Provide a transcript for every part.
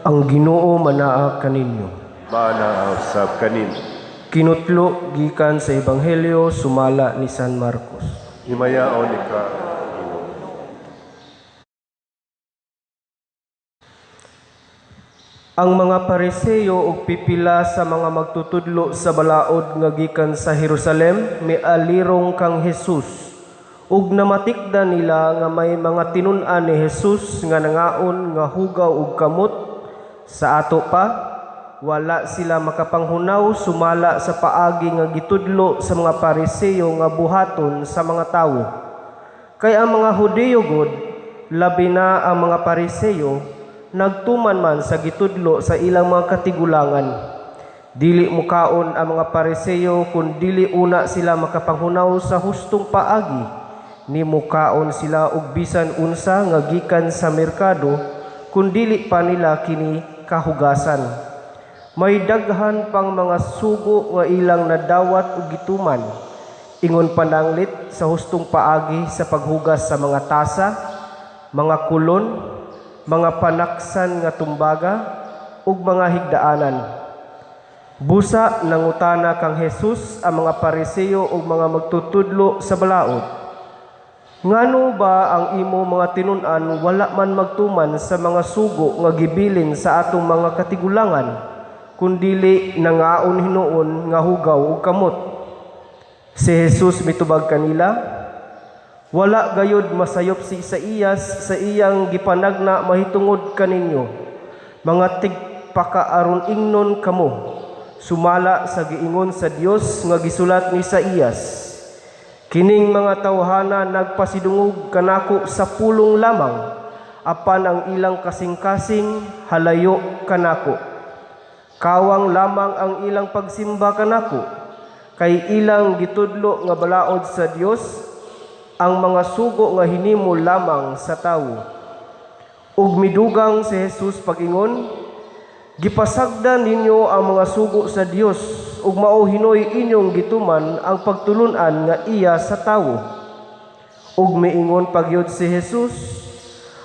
Ang Ginoo manaa kaninyo. Maanaa usab kanimo. Kinutlo gikan sa Ebanghelyo sumala ni San Marcos. Himayaon ika, Ginoo. Ang mga Pariseo ug pipila sa mga magtutudlo sa balaod nga gikan sa Jerusalem mialirong kang Jesus, ug namatikdan nila nga may mga tinun-an ni Jesus nga nangaon nga hugaw og kamot. Sa ato pa, wala sila makapanghunaw sumala sa paagi nga gitudlo sa mga Pariseo nga buhaton sa mga tawo. Kay ang mga Hudiyo gud, labi na ang mga Pariseo, nagtuman man sa gitudlo sa ilang mga katigulangan. Dili mukaon ang mga Pariseo kun dili una sila makapanghunaw sa hustong paagi. Ni mukaon sila og bisan unsa nga gikan sa merkado kun dili pa nila kini kahugasan. May daghan pang mga sugo nga ilang nadawat ug gituman. Ingon pananglit sa hustong paagi sa paghugas sa mga tasa, mga kulon, mga panaksan nga tumbaga, ug mga higdaanan. Busa nangutana kang Jesus ang mga Pariseo ug mga magtutudlo sa balaod. Ngano ba ang imo mga tinun-an wala man magtuman sa mga sugo nga gibilin sa atong mga katigulangan, kundili nangaon hinuon nga hugaw ug kamot? Si Jesus mitubag kanila, wala gayod masayop si Isaías sa iyang gipanagna mahitungod kaninyo, mga tigpakaaron ingnon kamo, sumala sa giingon sa Dios nga gisulat ni Isaías. Kining mga tawhana nagpasidungog kanako sa pulong lamang, apan ang ilang kasing-kasing halayo kanako. Kawang lamang ang ilang pagsimba kanako, kay ilang gitudlo nga balaod sa Dios ang mga sugo nga hinimo lamang sa tawo. Ug midugang si Jesus pag-ingon, gipasagdan ninyo ang mga sugo sa Dios ug mao hinoy inyong gituman ang pagtulun-an nga iya sa tawo. Ug miingon pagyud si Jesus,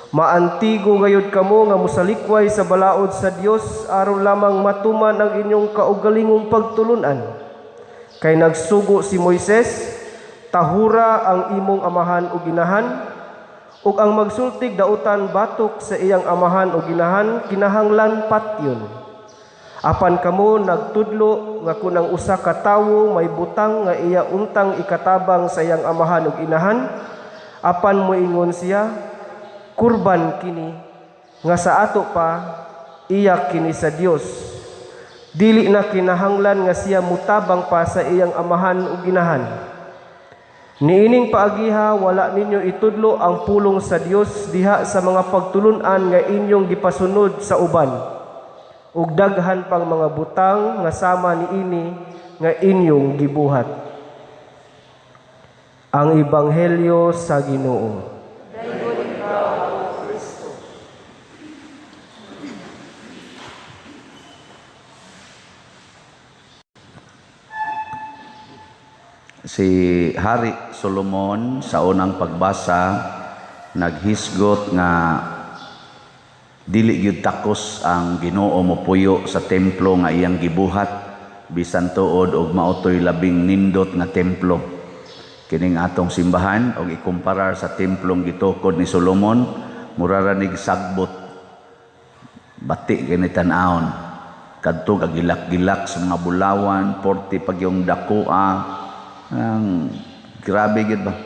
maantigo gayud kamo nga mosalikway sa balaod sa Dios aron lamang matuman ang inyong kaugalingong pagtulun-an. Kay nagsugo si Moises, tahura ang imong amahan ug inahan, ug ang magsultig dautan batok sa iyang amahan ug inahan kinahanglan patyon. Apan kamo nagtudlo nga kun ang usa ka tawo may butang nga iya untang ikatabang sa iyang amahan ug inahan, apan moingon siya, kurban kini, nga sa ato pa iya kini sa Dios. Dili na kinahanglan nga siya mutabang pa sa iyang amahan ug inahan. Niining paagiha wala ninyo itudlo ang pulong sa Dios diha sa mga pagtulun-an nga inyong gipasunod sa uban. Ug daghan pang mga butang nga sama niini nga inyong gibuhat. Ang Ebanghelyo sa Ginoo. Si Hari Solomon sa unang pagbasa naghisgot nga dili gyud takos ang Ginoo mopuyo sa templo nga iyang gibuhat bisan tuod og maotoy labing nindot nga templo. Kining atong simbahan og ikumparar sa templong gitukod ni Solomon, mura ra nig sagbot. Bati kini tan-awon. Kadto gilak-gilak sa mga bulawan, porte pag yung dakoa. Ang grabe gid ba?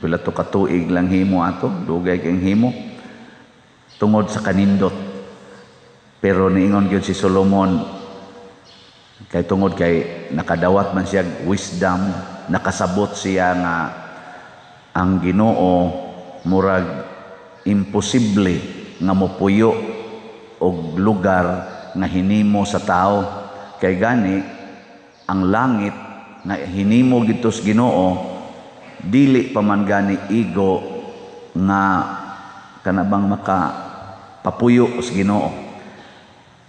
Pila to katuig lang himo ato, dugay kang himo tungod sa kanindot. Pero niingon gyud si Solomon kay tungod kay nakadawat man siya wisdom, nakasabot siya nga ang Ginoo murag imposible nga mopuyo og lugar nga hinimo sa tao. Kay gani ang langit nga hinimo gidto sa Ginoo dili pa man gani igo nga kanabang maka papuyo sa Ginoo.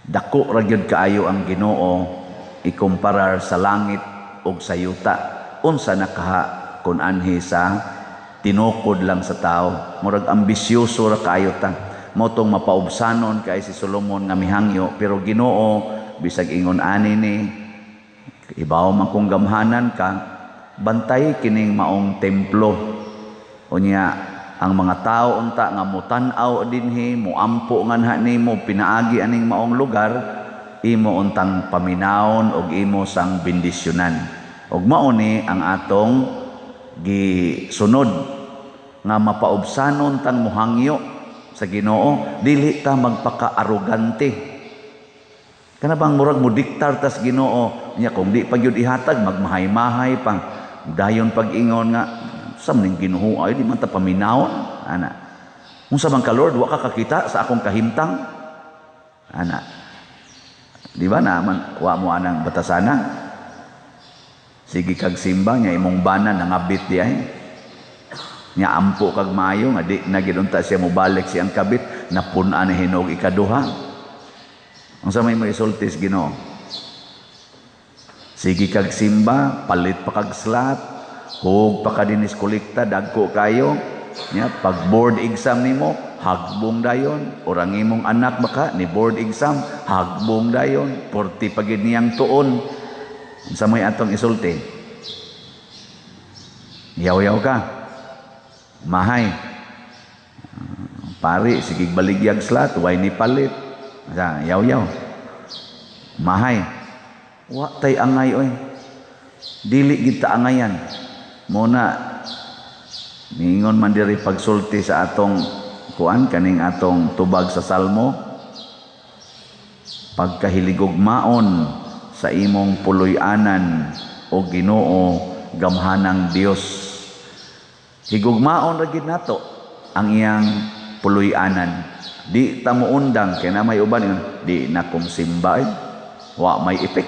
Dako ra gyud kaayo ang Ginoo ikumparar sa langit ug sa yuta. Unsa nakaha kun anhi sa tinukod lang sa tao. Murag ambisyoso ra kaayo ta. Mao tong mapaubsanon kay si Solomon nga mihangyo, pero Ginoo, bisag ingon ani ni, ibaw man kung gamhanan ka, bantay kining maong templo. Unya ang mga tao unta nga mutan-aw dinhi, muampo nganha nimo pinaagi aning maong lugar, imo untang paminawon og imo sang bendisyonan. Og mao ni ang atong gisunod nga mapaubsanon tang muhangyo sa Ginoo, dili ta magpaka-arogante. Kana bang murag mo diktar tas Ginoo nya, kung di pa gyud ihatag magmahay-mahay pa dayon, pag-ingon nga sa maning Ginoo ay di man ta paminawon ana. Unsa man ka, Lord, wa ka kakita sa akong kahimtang ana? Di ba na man wa mo anang batasana? Sige kag simba nya imong bana nangabit di ay. Nya ampo kag maayo nga di na gid unta siya mobalik siyang kabit, napun-an ni hinog ikaduha. Unsa may mo isulti sa Ginoo? Sige kag simba, palit pa kag slot, hug pa ka dinis kolekta, dagko kayo. Nya pag board exam nimo, hagbong dayon. Or ang imong anak baka ni board exam, hagbong dayon, porti pa gid niyang tuon. Unsa may atong isulti? Yaw-yaw ka. Mahay. Pari, sige baligyag slot, way ni palit. Sa yaw-yaw. Mahay. Wa tay angay oy. Dili gid ta angayan. Muna niingon man diri pagsulti sa atong kuan kaning atong tubag sa Salmo, pagkahiligugmaon sa imong puloy-anan, o Ginoo, gamhanang Dios. Higugmaon ra gid nato ang iyang puloy-anan. Di ta moundang kay na may uban ingon, di na kong simba eh. Wa may epek.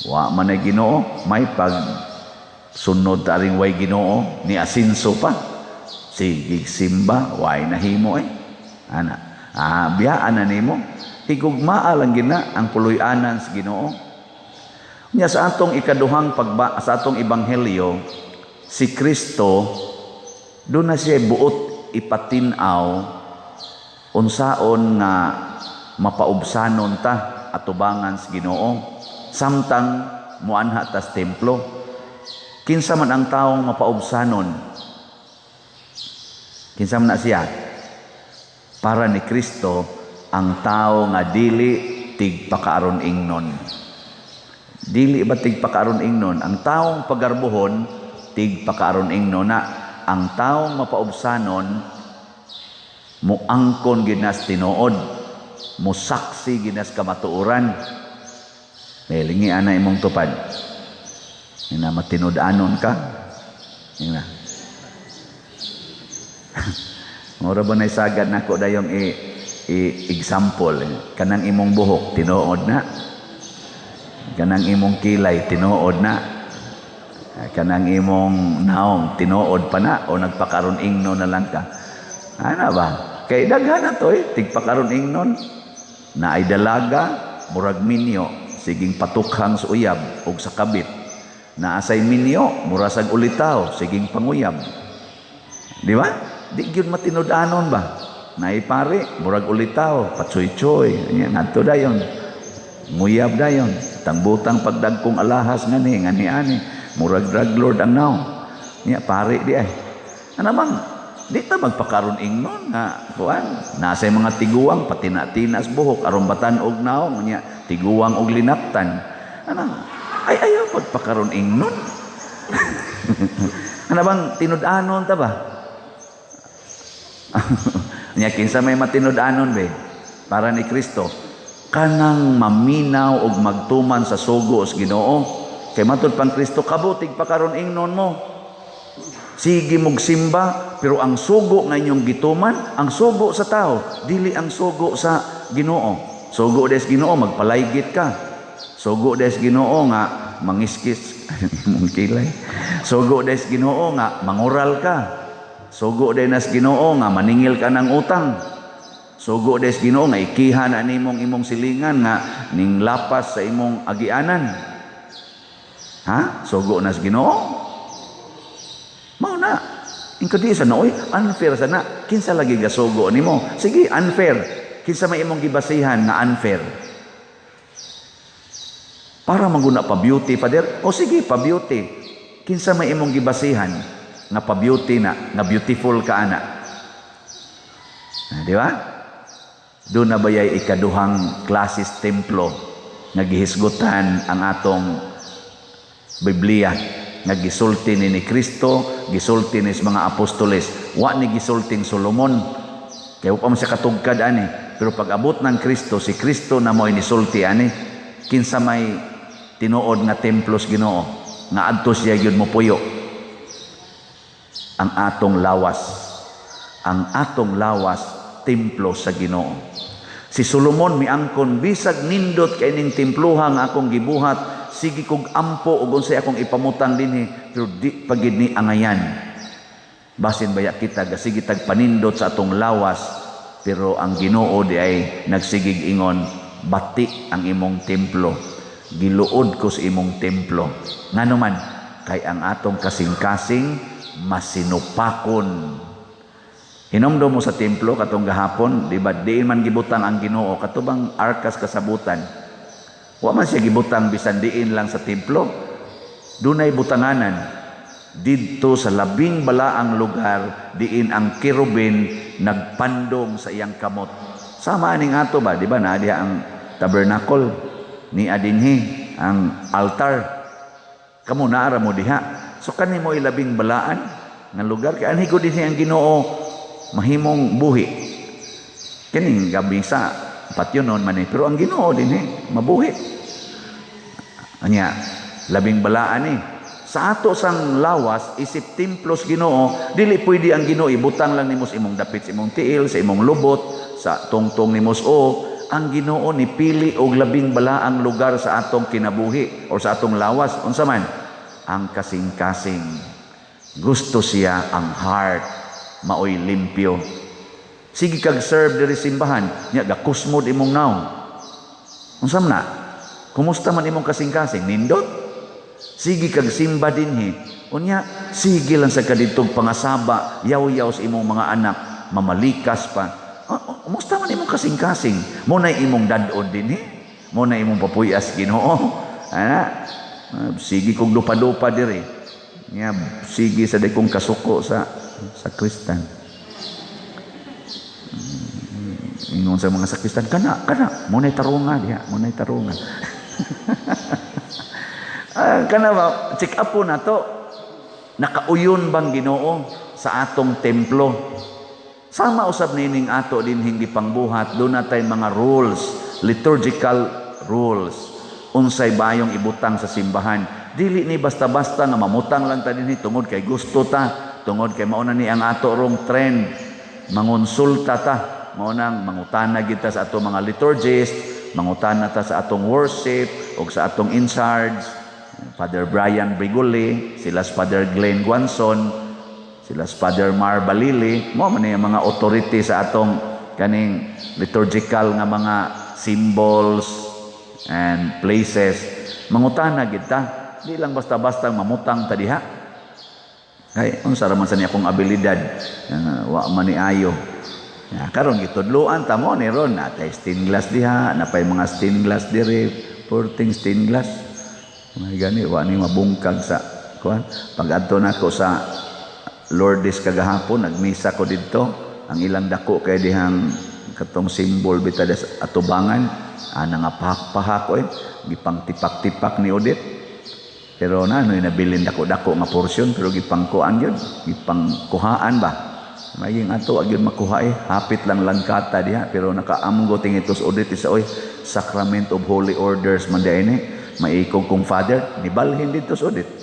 Wa man ay Ginoo, may pag sunod ta ring way Ginoo ni asinso pa. Sige simba, way nahimo eh. Ana, biyaan na nimo. Higugmaa lang gina ang puloy-anan sa Ginoo. Nya sa atong ikaduhang pagba sa atong ebanghelyo, si Kristo doon na siya buot ipatin-aw unsaon nga mapaubsanon ta atubangan sa Ginoo samtang muanha tas templo. Kinsa man ang taong mapaubsanon? Kinsa man na siya? Para ni Kristo, ang tao nga dili tigpakaaron ingnon. Dili ba tigpakaaron ingnon? Ang taong pagarbuhon tigpakaaron ingnon na. Ang taong mapaubsanon, muangkon ginas tinuod, musaksi ginas kamatuoran. Lingi ana imong tupad. Ina matinud-anon ka. Ina. Mura ba na isagad nako dayong i example, kanang imong buhok tinuod na. Kanang imong kilay tinuod na. Kanang imong naong tinuod pa na o nagpakaron ingnon na lang ka? Ana ba? Kay daghan na to eh, tigpakaron ingnon. Na ay dalaga, murag minyo, siging patukhang sa uyab og sa kabit. Naasay minyo, murasag ulitaw, siging panguyab. Di ba? Di gyud matinud-anon ba? Naipare, murag ulitaw, patsoy-choy, ngadto dayon. Nguyab dayon, tangbutang pagdagkong alahas ngani, ngani ani, murag drug lord ang naong. Nya pare di ay. Ano bang di ta magpakaron ingnon nga kuan, nasa mga tiguang patina-tinas buhok aron batan-og naong, nya tiguang og linaptan. Ano ay ayaw pagpakaron ingnon. Ano bang tinud-anon ta ba? Nya kinsa may matinud-anon be? Para ni Kristo, kanang maminaw og magtuman sa sugo sa Ginoo. Kay matud pang Kristo, kabutig pa karon ingnon mo. Sige mog simba, pero ang sugo nga inyong gituman, ang sugo sa tao, dili ang sugo sa Ginoo. Sugo des Ginoo magpalaygit ka. Sugo des Ginoo nga mangiskis imong kilay. Sugo des Ginoo nga mangural ka. Sugo des Ginoo nga maningil ka ng utang. Sugo des Ginoo nga ikiha na nimong imong silingan nga ning lapas sa imong agianan. Ha? Sugo nas Ginoo? Mao na. Ingko di sa na, oy, unfair sa na. Kinsa lagi gasugo nimo? Sige, unfair. Kinsa may imong gibasihan nga unfair? Para maguna pa beauty, Father. O sige, pa beauty. Kinsa may imong gibasihan nga pa beauty na, nga beautiful ka ana? Ah, di ba? Doon na bayay ikaduhang klasis templo nga gihisgutan ang atong Biblia nga gisulti ni Kristo, gisulti ni sa mga apostoles. Wa ni gisulting Solomon. Kaya pa man siya katugkad ani. Pero pag abot ng Kristo, si Kristo na mo'y nisulti ani. Kinsa may tinuod nga templo sa Ginoo, nga adto siya gyud mopuyo. Ang atong lawas. Ang atong lawas templo sa Ginoo. Si Solomon miangkon, bisag nindot kay ning templuha nga akong gibuhat, sige kog ampo ug unsay akong ipamutang dinhi, pero di pa gid ni angayan. Basin baya kita gasige tag panindot sa atong lawas, pero ang Ginoo di ay nagsigig ingon, bati ang imong templo, giluod ko sa imong templo. Ngano man kay ang atong kasing-kasing masinupakon. Hinomdom mo sa templo katong gahapon, di ba? Diin man gibutang ang Ginoo katubang arkas kasabutan. Wa man siya gibutang bisan diin lang sa templo. Dunay butanganan didto sa labing balaang lugar, diin ang kerubin nagpandong sa iyang kamot. Sama aning ato ba, di ba? Naa diha ang tabernacle ni adinhi ang altar. Kamo naara mo diha. So kani mo labing balaan nga lugar kay anhi gud dinhi ang Ginoo mahimong buhi. Kining gabi sa patyonon man eh, pero ang Ginoo dinhi mabuhi. Anya labing balaan ni sa ato sang lawas isip templos Ginoo, dili pwede ang Ginoo ibutang lang nimo sa imong dapit, sa imong tiil, sa imong lubot, sa tungtong nimo. O ang Ginoo ni pili og labing balaang lugar sa atong kinabuhi or sa atong lawas. Unsa man ang kasing-kasing? Gusto siya ang heart maoy limpyo. Sige kag serve diri simbahan, nya gakusmod imong nawong. Unsa man na? Kumusta man imong kasing-kasing? Nindot. Sige kag simba dinhi, unya sige lang sa kaditog pangasaba, yaw-yaw sa imong mga anak, mamalikas pa. Kumusta man imong kasing-kasing? Mo na imong dad-on dinhi, mo na imong papuyas Ginoo. Ana, sige kog dupa-dupa diri. Nya sige sa kong kasuko sa sakristan. Ingon sa mga sakristan, kana kana mo na tarunga diha, mo na tarunga. Kana ba, check up po na to. Nakauyon bang Ginoo sa atong templo? Sama usab nining ato dinhing gipangbuhat, doon natay mga rules, liturgical rules. Unsay bayong ibutang sa simbahan. Dili ni basta-basta nga mamutang lang ta dinhi tungod kay gusto ta, tungod kay mao na ni ang ato rong trend. Mangonsulta ta, mao nang mangutana gid ta sa atong mga liturgist, mangutana ta sa atong worship og sa atong in charge, Father Brian Briguli, sila Father Glenn Guanzon, sila Father Mar Balili, mo man ang mga authority sa atong kaning liturgical nga mga symbols and places. Mangutana gid ta, di lang basta-basta mamutang ta diha. Kay unsa ra man sa niya akong abilidad, wa man ni ayo. Ya, karon gitudloan ta mo ni ron natay stained glass diha, napay mga stained glass diri, porting stained glass. May gani wa ni mabungkag sa kuan. Pag-adto nako sa Lourdes kagahapon, nagmisa ko didto. Ang ilang dako kay dihang katong symbol bita des atubangan, ana nga pahak-pahak oy, gipang tipak-tipak ni Odette. Pero na noy nabilin dako-dako nga porsyon, pero gipangkuan gyud, gipangkuhaan ba. Maging ato agyud makuha eh, hapit lang langkata diha, pero nakaamgo tingitos Odette isa oy, Sacrament of Holy Orders man diay ni. Maikog kong father, nibalhin dito sa Odette.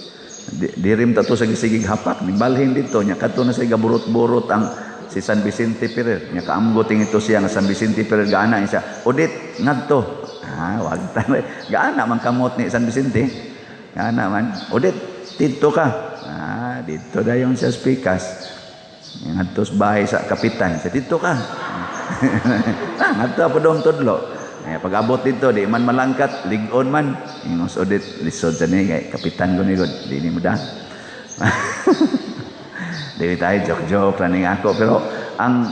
Dirim ta to sa gisigig hapak, nibalhin dito nya kadto na sa gaburot-burot ang si San Vicente Ferrer. Nya kaamgo tingito siya nga San Vicente Ferrer gaana siya. Odette ngadto. Ah, wag ta. Gaana man kamot ni San Vicente. Gaana man. Odette, didto ka. Ah, didto dayon siya spikas. Ngadto sa bahay sa kapitan, sa didto ka. Ah, ngadto pa dong tudlo. Kaya pag abot dito, di man malangkat, ligon man. Ingos Odette, lisod sa ni, kay kapitan ko ni God, di ni mo da. Dili tayo, joke-joke lang ako. Pero ang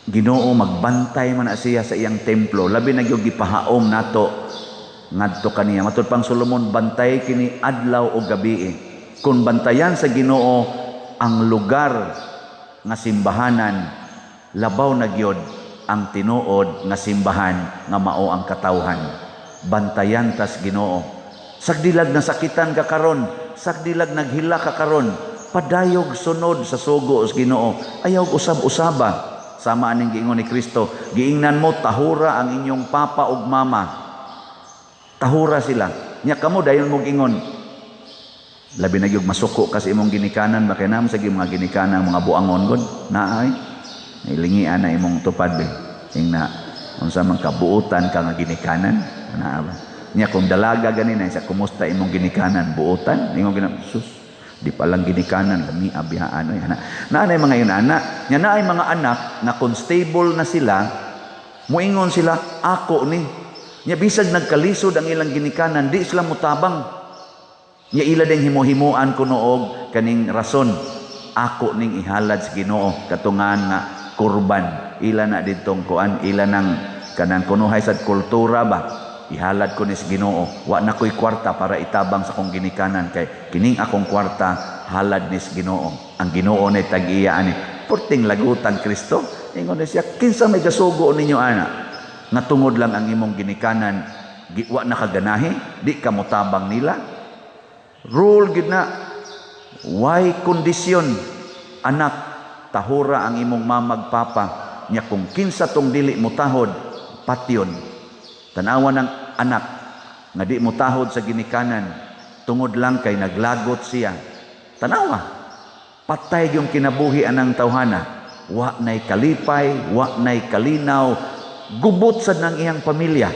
Ginoo, magbantay man na siya sa iyang templo. Labi na gyud gipahaom nato ngadto kaniya. Matud pang Solomon, bantay kini adlaw o gabi. Kung bantayan sa Ginoo ang lugar nga simbahanan, labaw na gyud ang tinuod nga simbahan nga mao ang katawhan. Bantayan tas Ginoo. Sagdilag nasakitan ka karon, sagdilag naghila ka karon, padayog sunod sa sugo sa Ginoo. Ayaw usab-usaba. Sama aning giingon ni Kristo, giingnan mo, tahura ang inyong papa ug mama. Tahura sila. Nya kamo dayon mo ingon. Labi na gyud masuko ka sa imong ginikanan ba, kay naman sa mga ginikanan, mga buangon gud naay. Ilingian na imong tupad be. Ingna unsa man kabuutan ka nga ginikanan naa ba? Nya kung dalaga gani na sa, kumusta imong ginikanan, buutan? Ingon gina, sus, di pa lang ginikanan lami abihaan oy ana. Naanay mga yun ana. Nya naay mga anak na kung stable na sila, muingon sila, ako ni. Nya bisag nagkalisod ang ilang ginikanan, di sila mutabang. Nya ila ding himo-himuan kuno og kaning rason, ako ning ihalad sa Ginoo katungan nga kurban. Ila na didtong kuan, ila nang kanang kunuhay sa kultura ba, ihalad ko ni sa Ginoo. Wa na ko'y kwarta para itabang sa akong ginikanan kay kining akong kwarta halad ni sa Ginoo. Ang Ginoo ni tag-iya ani. Purting lagutan Kristo. Ingon ni siya, kinsa may gasugo ninyo ana nga tungod lang ang imong ginikanan wa na kaganahi, di ka motabang nila? Rule gid na. Why kondisyon? Anak, tahura ang imong mamag papa. Nya kung kinsa tong dili mo tahod, patyon. Tanawa ng anak nga di mo tahod sa ginikanan tungod lang kay naglagot siya. Tanawa. Patay yung kinabuhi anang tawhana. Wa nay kalipay, wa nay kalinaw, gubot sad nang iyang pamilya.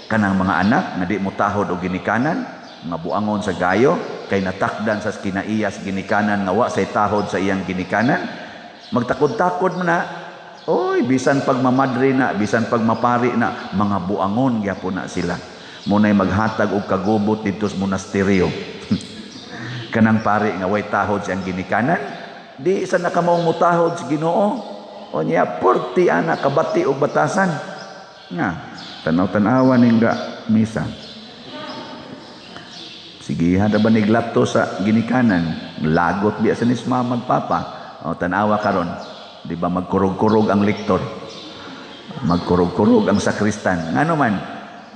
Kanang mga anak nga di mo tahod og ginikanan, nga buangon sa gayo, kay natakdan sa kinaiyas ginikanan nga wa say tahod sa iyang ginikanan. Magtakod-takod man na. Oy, bisan pagmamadre na, bisan pagmapari na, mga buangon gyapon na sila. Munay maghatag og kagubot didto sa monasteryo. Kanang pari nga way tahod siyang ginikanan, di sa nakamaong mutahod sa Ginoo. O niya, porti ana kabati og batasan. Nga, tanaw-tanawa ning ga misa. Sige, hada ba niglato sa ginikanan? Lagot biya sa nis mama papa. O, tanawa karon. Di ba magkurog-kurog ang lektor? Magkurog-kurog ang sakristan. Ngano man,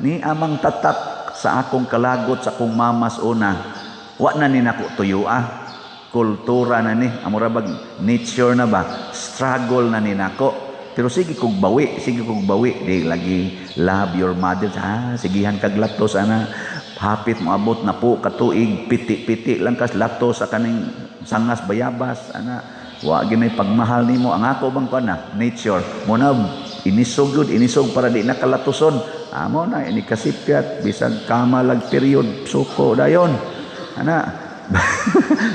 ni amang tatak sa akong kalagot sa akong mamas una, wa na ni nako tuyo ah. Kultura na ni, amura bag nature na ba? Struggle na ni nako. Pero sige kog bawi, sige kog bawi. Di lagi love your mother. Ah, sigihan kag latos ana. Hapit mo abot na po katuig, piti-piti lang kas latos sa kaning sangas bayabas ana. Wa ginay pagmahal nimo. Ang ako bang kuan na nature mo na, inisog yun, inisog para di na kalatuson. Amo na ini kasipyat, bisag kamalag period, suko dayon ana.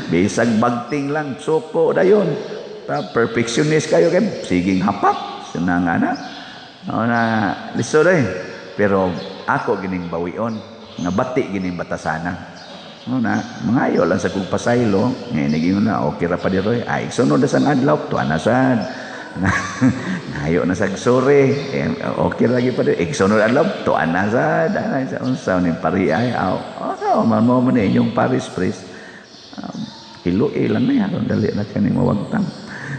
Bisag bagting lang, suko dayon. Ta perfectionist kayo kay siging hapak sinang ana. O na lisod eh, pero ako gining bawion nga bati gining batasana. No na, mangayo lang sa kong pasaylo, ngayon naging na, okay ra pa di roy. Ay, sunod na sang adlaw, tuwa na sad. Ngayo na sa sorry, eh, okay lagi pa di. Sunod adlaw, tuwa na sad. Ay, sa unsa ni pari ay, aw. Oh, man mo man inyong paris priest. Ilo lang na yan, dali na kaning mawagtang.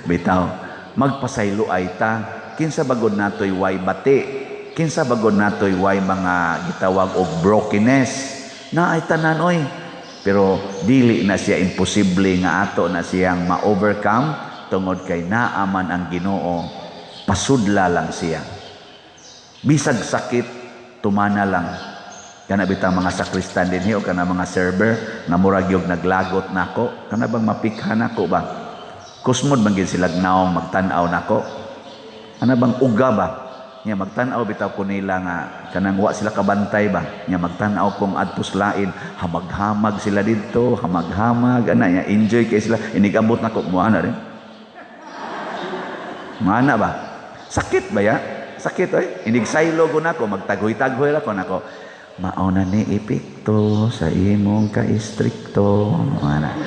Bitaw, magpasaylo ay ta, kinsa bagod natoy way bati, kinsa bagod natoy way mga gitawag og brokenness, na ay tanan oy. Pero dili na siya imposible nga ato na siyang ma-overcome tungod kay naaman ang Ginoo, pasudla lang siya. Bisag sakit, tumana lang. Kana bitang mga sakristan dinhi o kana mga server nga murag yog naglagot nako, kana bang mapikha nako ba? Kusmod man gid sila naong magtan-aw nako. Ana bang uga ba? Nya magtan-aw bitaw ko nila nga kanang wa sila kabantay ba? Nya magtan-aw kong adtos lain, hamag-hamag sila didto, hamag-hamag ana, nya enjoy kay sila, inigabot nako mo ana rin. Mana ba? Sakit ba ya? Sakit oy. Inigsaylo ko nako, magtaghoy-taghoy ra ko nako. Mao na ni epekto sa imong ka-istrikto. Mana.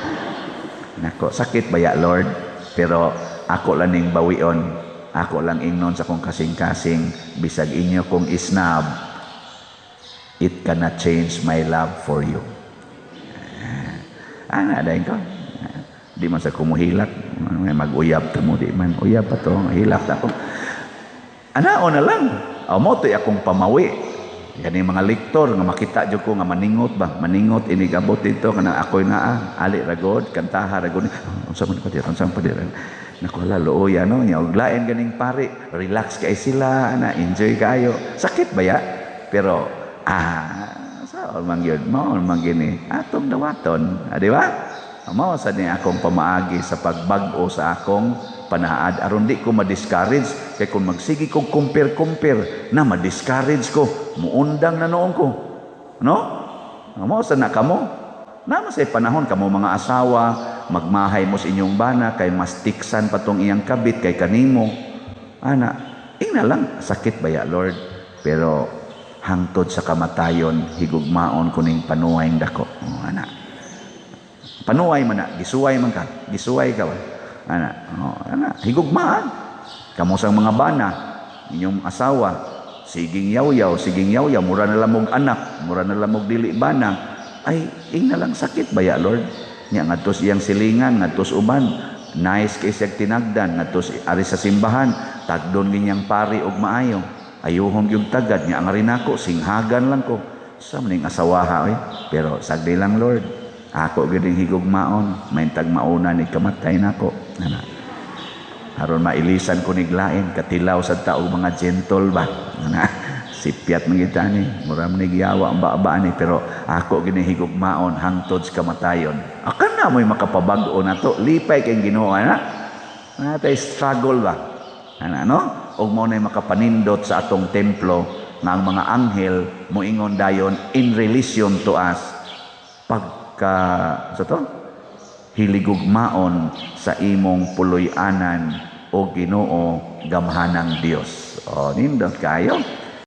Nako, sakit baya, Lord? Pero ako lang ning bawion. Ako lang ingnon sa kong kasing-kasing, bisag inyo kong isnab, it cannot change my love for you. Ana, dayon ko. Di man sa kumuhilak. Mag-uyab ta mo, di man. Uyab pa to, hilak ta ako. Anao na lang. O mo to'y akong pamawi. Gani mga lektor nga makita jud ko nga maningot ba, maningot inig abot dito kanang ako'y naa, ali ragod, kantaha ragod. Unsa man pa unsa man pa Naku, hala, luoya no, nya og lain ganing pare, relax kay sila, ana, enjoy kayo. Sakit ba ya? Pero sa man gyud, mao man gini atong dawaton, di ba? Mao sa ni akong pamaagi sa pagbag-o sa akong panaad aron di ko ma-discourage, kay kung magsige kog compare compare na, ma-discourage ko, muundang na noon ko, no? Mao sa na kamo na say panahon kamo mga asawa, magmahay mo sa inyong bana kay mas tiksan pa tong iyang kabit kay kanimo, ana. Ingna lang, sakit baya, Lord? Pero hangtod sa kamatayon, higugmaon ko ning panuway dako. Oh, ana, panuway man na, gisuway man ka, gisuway ka ba, ana. Oh, ana, higugmaan kamo sa mga bana, inyong asawa siging yaw-yaw, siging yaw-yaw, mura na lamog anak, mura na lamog dili bana. Ay, ingna lang, sakit baya, Lord? Nya ngadto iyang silingan, ngadto uban, nice kay siyag tinagdan, ngadto ari sa simbahan, tagdon ginyang pari og maayo, ayuhon gyud tagad nya ang rinako, singhagan lang ko sa maning asawaha oy. Pero sagdi lang, Lord, ako gyud higugmaon maintag mauna ni kamatay nako, ana, aron mailisan ko niglain katilaw sa tao, mga gentle ba, ana. Sipyat man kita ni, mura man yawa ang baba ni, pero ako gini higugmaon hangtod sa kamatayon. Akan na mo'y makapabag-o na to, lipay kay Ginoo, ana. Natay struggle ba, ana, no? Ug mao nay makapanindot sa atong templo nga ang mga anghel moingon dayon in relation to us, pagka sa to hiligugmaon sa imong puloy-anan, o Ginoo, gamhanang Dios. O, nindot kayo.